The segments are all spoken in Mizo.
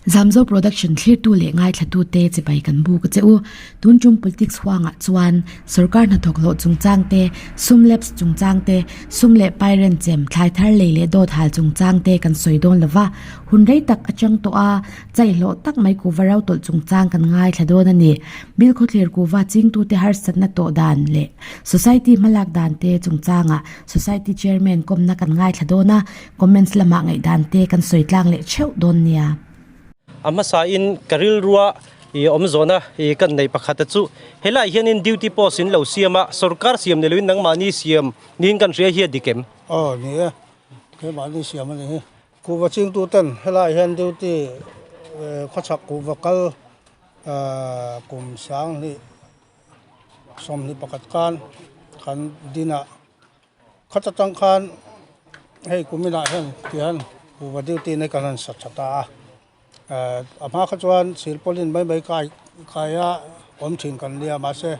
Zamzo Production thlirtu leh ngaithlatute chibai kan buk a che u. Tun tum politics huangah chuan sorkar hnathawk hlawh chungchang te, sum lapse chungchang te, sum leh pairen chem, thlai thar lei leh dawt hal chungchang te kan sawi dawn lo va. Hun rei tak atang tawh a, chaihlawh tak mai kuhva ro tawlh chungchang kan ngaithla dawn a ni. Bilkhawthlir kuhva chingtute harsatna tawh dan leh Society hmalak dan te chungchangah Society Chairman kawmna kan ngaithla dawn a, Comments lamah ngaihdan te kan sawi tlang leh theuh dawn nia. A hmasain ka rilrua i awm zawna i kan nei pakhat a chu helai hianin duty post in lo siam a, sorkar siam ni loin nangmahni siam niin kan hria hi a dik em? Aw ni e, keimahni siam a ni hi. Kuhva chingtu ten helai hian duty khawchhak kuhva kal kum sanghnih 21 khan kan dinah Khat atang khan hei kuminah hian tihian kuhva duty nei kan han sa tha ta a, eh a hma kha chuan silpawlin mai mai kai kai a awm thin kan nia mahse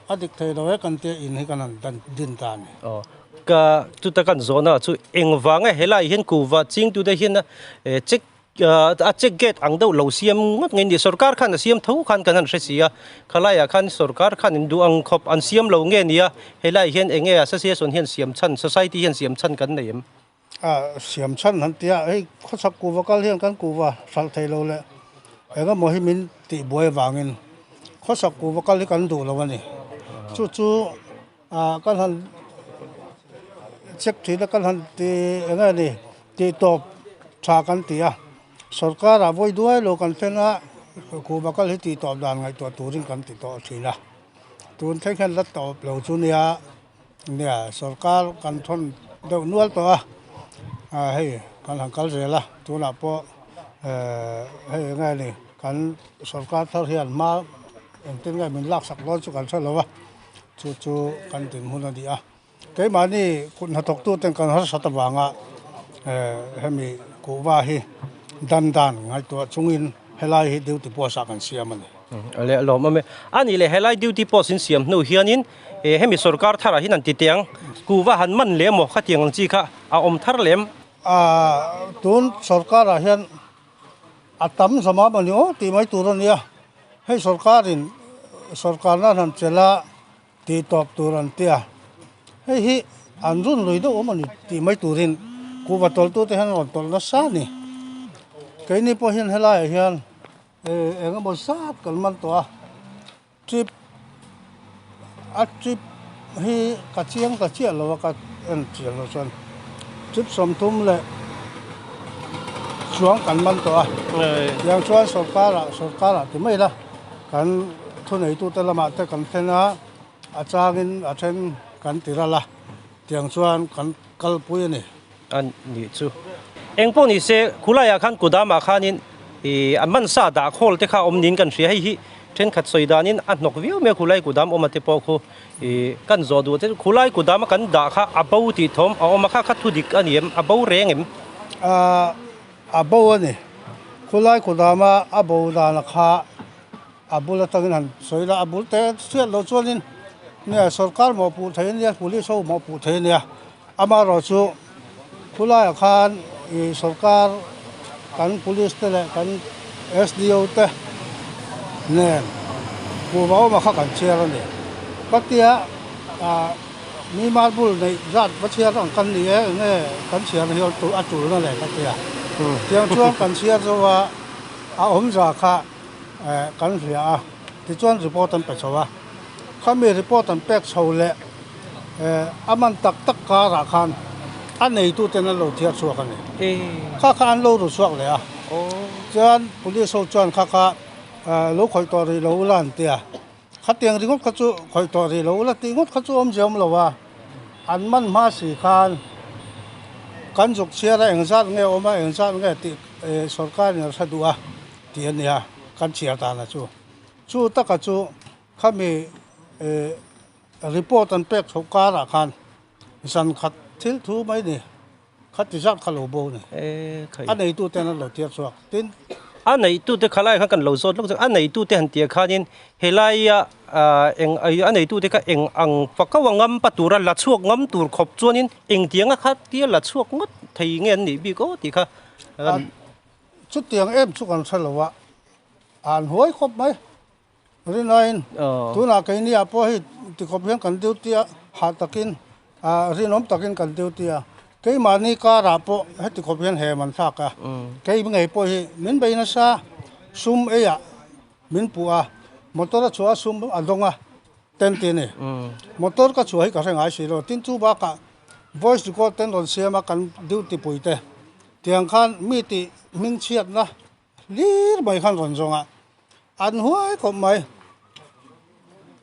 a dik thei lo e kan tia in hi kan han dan din ta a ni. Aw ka chuta kan zawhna chu engvanga helai hian kuhva chingtute hian eh check A check gate ang deuh lo siam ngawt ngei ni. Sorkar khan a siam tho khan kan han hre si a, khalaiah khan sorkar khan in duh ang khawp an siam lo nge nia, helaiah hian eng nge association hian siam chhan, society hian siam chhan kan nei em? A siam chhan han ti a, hei khawchhak kuhva kal hian kan kuhva hralh thei lo leh eng emaw hi min tih buai avangin khawchhak kuhva kal hi kan duh lo a ni. Chu chu kan han check thin a kan han ti eng nge ni tih tawp tha kan ti a sorkar ah vawi duai lo kan thlen a kuhva kal hi tih tawp dan ngaihtuah turin kan ti tawh thin a tun thleng hian la tawp lo chu nia nia sorkar kan thawn deuh nual tawh a ah hei kan han kal zel a tunah pawh eh hei eng nge ni kan sorkar thar hian hma engtin nge min laksak dawn chu kan hre lo a. Chu chu kan dinhmun a ni a, keimahni kut hnathawktu ten kan harsat avanga hemi kuhva hi dan dan ngaihtuah chungin helai hi duty post ah kan siam a ni. Awle a lawm awm e. A nih leh helai duty post in siam hnu hianin hemi sorkar tharah hian an ti teh ang, kuhva han man leh emaw khatiang ang chi kha a awm thar lem? Tun sorkarah hian A tam zama mawni aw tih mai tur a nia, hei sorkarin sorkarna an han chelh a tih tawp tur an ti a, hei hi an run lui deuh awm a ni tih mai turin kuhva tawlhtute hian an rawn tawlh nasa a ni. Keini pawh hian helaiah hian eng emaw zat kan man tawh a, trip a trip hi ka chiang ta chiah lo a ka en chian lo chuan trip 30 leh chuang kan man tawh a tiang chuan sorkar ah sorkar ah ti mai la kan thuneitute lamah te kan thlen a a changin a then kan ti ral a tiang chuan kan kalpui a ni. A nih chu. Eng pawh ni se khulaiah khan kudamah khanin ih a mansa dah khawl te kha awm niin kan hria. Hei hi thenkhat sawi danin a hnawk viau mai a khulai kudam awm a te pawh khu ih kan zawh duh te chu khulai kudama kan dah kha a bo tih thawm a awm a kha kha thu dik a ni em? A bo reng em? Ahh a bo a ni. Khulai kudama a bo dana kha a bul atangin han sawi la a bul te chhiat loh chuanin nia sorkar mawhpuh thei ania police ho mawhpuh thei ania amaherawh chu khulaiah khan ih sorkar kan police te leh kan S_D_O te nen kuhva awma kha kan chhiar a ni patia ah mi marble neih zat va chhiar ang kan ni e enge kan chhiar hi a tulna leh ka tia tiang chuan kan chhiar zo a a awmza kha. Kan hria a, tichuan report an pe chho a, khami report an pek chho leh a man tak tak karah khan a neituten an lo thiar chhuak a ni. Kha kha an lo ru chhuak leh a, chuan police ho chuan kha kha lo khawih tawh rih lo ula an ti a, khatiang ringawt kha chu khawih tawh rih lo ula tih ngawt kha chu awmzia awm lo a, an man hma si khan kan zuk chhiar a engzat nge awm a engzat nge tih sorkarin a hre duh a. Tih a nia, kan chhiar dan a chu. Chu taka chu khami report an pek chhoh karah khan zan khat thil thu mai ni, khati zat kha lo bo ni. A neituten an lo tir chhuak. Tin. A neitute kha lai khan kan lo zawt lawk chu, a neitute han tia khanin helaia eng a neitute kha eng ang fako a ngam pa tura la chhuak ngam tur khawp chuanin engtianga kha tia la chhuak ngawt thei nge an nih bik aw tih kha. Chutiang em chu kan hre lo a, an huai khawp mai. Rinaiin tunah keini ah pawh hei tikhawp hian kan duty a, hah takin rinawm takin kan duty a, keimahni karah pawh heti khawp hian hem an thlak a, kei ngei pawh hi min bei nasa sum eiah min puh a, motor a chhuah a sum a dawng a ten ti a ni. Motor ka chhuah hi ka hre ngai si lo, tin chu bakah voice record ten rawn siam a kan duty pui te tiang khan mi tih hmingchhiatna Hlir mai khan rawn zawng a, an huai khawp mai.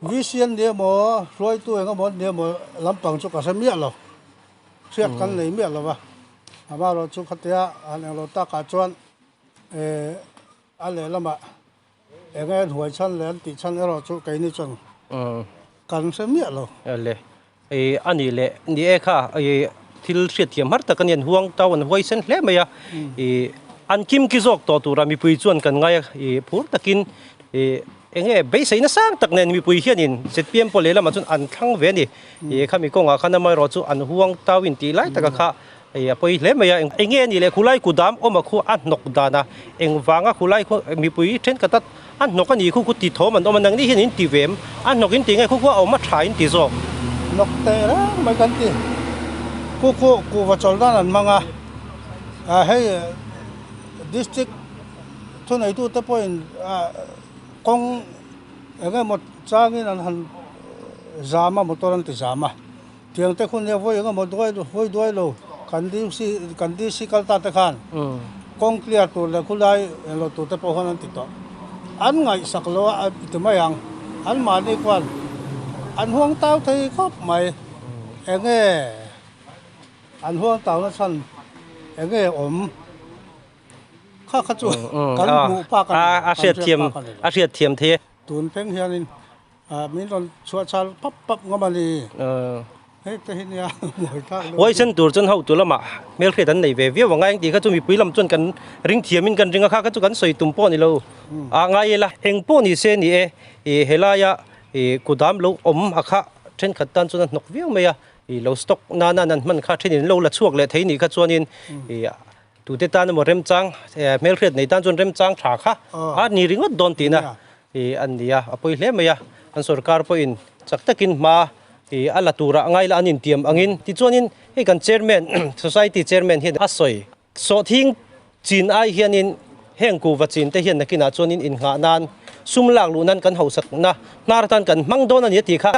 VC an ni emaw, hruaitu eng emaw an ni emaw lampang chu ka hre miah lo, hriat kan nei miah lo va. Amaherawh chu khatia han englo takah chuan eh a lehlamah eng nge an huai chhan leh an tih chhan erawh chu keini chuan kan hre miah lo. Le I a nih leh ni e kha i thil hriatthiam har tak a ni an huang tau an huaisen hle mai a i an kim ki zawk tawh tura mipui chuan kan ngai a i phur takin i eng nge beiseina sang tak nen mipui hianin zpm pawh lehlamah chuan an thlang ve a ni i khami kawngah khan amaherawh chu an huang tau in tih lai taka kha i a pawi hle mai a eng nge a nih leh khulai kudam awm a khu a hnawk dan a engvanga khulai khu mipui thenkhat a A hnawk a nih khu khu ti thawm an awm a, nangni hian in ti ve em? A hnawk in ti nge khu khu a awm a tha in ti zawk? Hnawk teh reng mai kan ti. Khu khu kuhva chawl dan an hmang a, ah hei district thuneitute pawhin ah kawng eng emaw changin an han zam a, motor an ti zam a, tiang te khu nia vawi eng emaw duai vawi duai lo kan DC kan DC kal ta te khan kawng clear tur leh khulai englo tur te pawh khan an ti tawh an ngaihsak lo a ti mai ang an mahni khuan an huang tau thei khawp mai eng nge an huang tau na chhan eng nge awm kha kha chu kan hmuh phak a a hriat thiam a hriat thiam thei e. Tun thleng hianin Min rawn chhuah chal pap pap ngam a ni. Hei te hi nia buai thlak deuh. Huaisen tur chuan hotu lamah hmelhriat an nei ve viau ang a, engti kha chu mipui lam chuan kan ring thiamin kan ring a, kha kha chu kan sawi tum pawh a ni lo. A ngai ila eng pawh ni se ni e, i helaia i kudam lo awm a kha thenkhat tan chuan a hnawk viau mai a, i lo stock nana an hman kha thenin lo la chhuak leh thei nih kha chuanin i tute tan emaw remchang hmelhriat nei tan chuan remchang tha kha a ni ringawt dawn tihna Ih an ni a, a pawi hle mai a, an sorkar pawhin chak takin hma ih a la turah ngai la an intiam angin tichuanin hei kan chairman society chairman hian a sawi sawhthing chin ai hianin heng kuhva chin te hian nakinah chuanin innghah nan sum lak luh nan kan hauhsakna hnar atan kan hmang dawn a ni a tih kha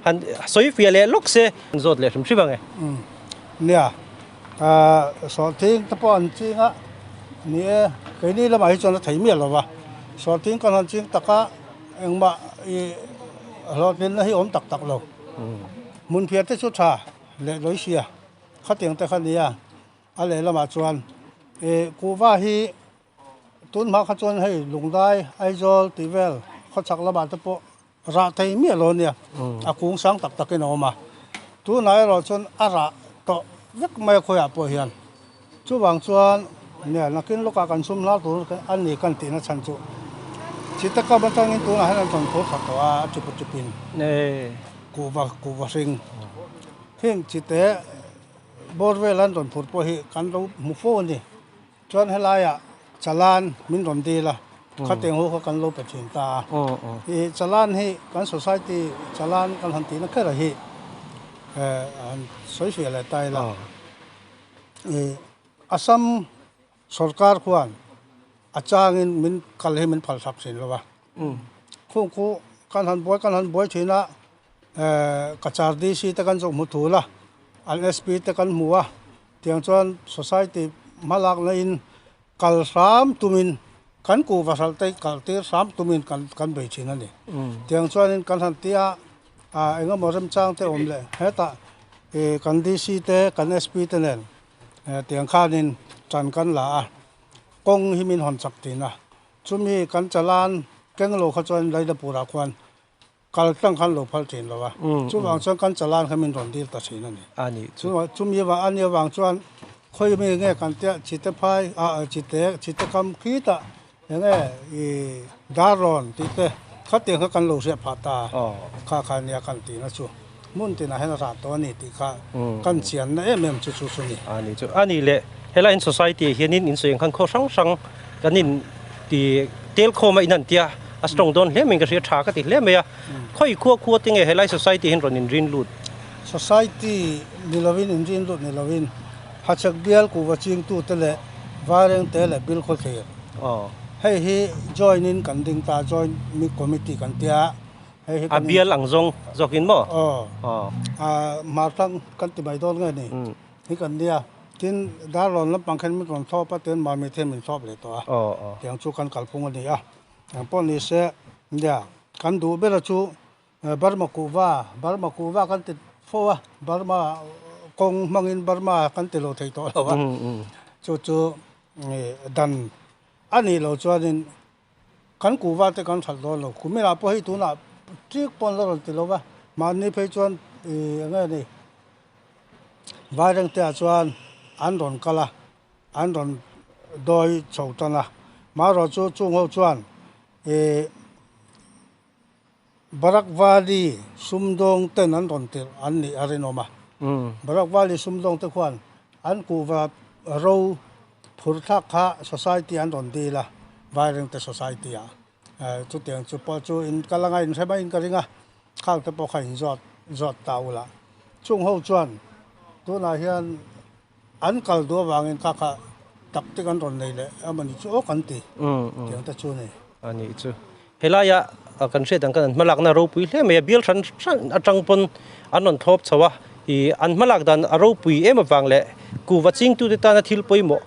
han sawi fiah leh lawk se an zawt leh hrim hrim ang e. Nia, sawhthing te pawh an ching a, ni e, keini lamah hi chuan a thei miah lo va, sawhthing kan han ching tak a, engmah ih hlawhtlinna hi awm tak tak lo. Hmunphiah te chu tha leh lawi sia, khatiang te kha nia, a lehlamah chuan ih kuhva hi Tun hma kha chuan hei Lungdai, Aizawl tih vel khawchhak lamah te pawh rah thei miah lo a nia, a kung sang tak takin a awm a. Tunah erawh chuan a rah tawh vek mai a khawiah pawh hian. Chuvang chuan nia nakin lawkah kan sum hlar tur a ni kan tihna chhan chu Chitakam atangin tunah hian an rawn phur khat tawh a, a chupa chupin kuhva kuhva hring heng chite bawr vel an rawn phur pawh hi kan lo hmu fo a ni. Chuan helaiah chalan min rawn dil a, khateng ho kha kan lo pe thin ta a. I chalan hi kan society chalan kan han tihna kher a hi han sawi fiah leh ta ila. I Assam sorkar khuan a changin min kal hi min phal sak thin lo va. Khung khu kan han buai kan han buai thin a, Cachar DC te kan zawh hmu thul a, an SP te kan hmu a. Tiang chuan society hmalakna in kal hram tumin kan kuhva hralh te kal tir hram tumin kan kan bei thin a ni. Tiang chuanin kan han tia ah eng emaw remchang te awm leh hetah ih kan DC te kan SP te nen tiang khanin tan kan la a, kawng hi min hawn chak thin a. Chumi kan chalan keng lo kha chuan Lailapurah khuan Kal tlang khan lo phal thin lo a, chuvang chuan kan chalan kha min rawn dil ta thin a ni. A ni chu. Chumi avang a ni avang chuan khawi mi nge kan tia chite phai ah chite chite kam khitah eng nge i dar rawn tih te khatiang kha kan lo hriat phah ta kha kha nia kan tihna chu hmun tinah hian a rah tawh a ni tih kha kan chianna em em chu chu chu ni. A ni chu. A ni leh helai in society ah hianin insawi ang khan khaw hrang hrang. kan in ti tel khawm a in han tia a strong dawn hle mai in ka hria tha ka ti hle mai a khawi khua khua te nge helai society hian rawn in rin lut. Society ni lovin in rin lut ni lovin Hachhek bial kuhva chingtu te leh Vaireng te leh Bilkhawthlir hei hi join in kan ding ta joint committee kan tia hei hi a bial ang zawng zawkin maw? Aw hmarthlang kan ti mai dawn nge ni hi kan nia. Tin, Darlawn lampang khan min rawn thlawp a, tin Mami te min thlawp leh tawh a. Tiang chu kan kalphung a ni a. Eng pawh ni se, nia, kan duh bera chu Burma kuhva, Burma kuhva kan ti fo a, Burma kawng hmangin Burma kan ti lo thei tawh lo a. Chu chu dan a nih loh chuanin kan kuhva te kan hralh dawn lo. Kuminah pawh hei tunah ṭik pawh an la rawn ti lo va, mahni phei chuan ih eng nge ni, Vairengte-ah chuan an rawn kal a, an rawn dawi chho tan a. Marawh chu chung ho chuan ih Barak Valley sumdawng ten an rawn tirh an nih a rinawm a. Barak Valley sumdawng te khuan an kuhva ro phur thlak kha society an rawn dil a, Vairengte society-ah. Chutiang chu pawh chu in kal anga inhre maiin ka ring a, khang te pawh kha in zawt zawt ta ula. Chung ho chuan tunah hian an kal duh avangin kha kha tak te kan rawn nei leh emawni chu aw kan ti tiang te chu a ni. A nih chu. Helaia kan hriat ang khan an hmalakna ropui hle mai a, bial hran hran atang pawn an rawn thlawp chho a, ih an hmalak dan a ropui em avang leh kuhva chingtute tana thil pawimawh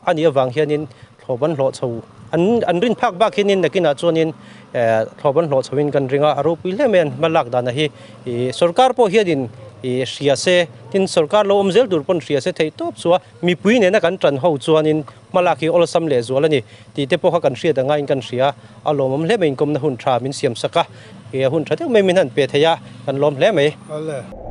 a nih avang hianin thlawp an hlawh chho an an rin phak bak hianin nakinah chuanin eh thlawp an hlawh chhoin kan ring a, a ropui hle mai a an hma lak danah hi ih sorkar pawh hianin ih hria se tin sorkar lo awm zel tur pawn hria se theih tawp chu a mipui nena kan tan ho chuanin hma lak hi awlsam leh zual a ni tih te pawh kha kan hriat angaiin kan hria a lawmawm hle mai inkawmna hun tha min siam sak a ih a hun tha deuh mai min han pe thei a kan lawm hle mai. Awle.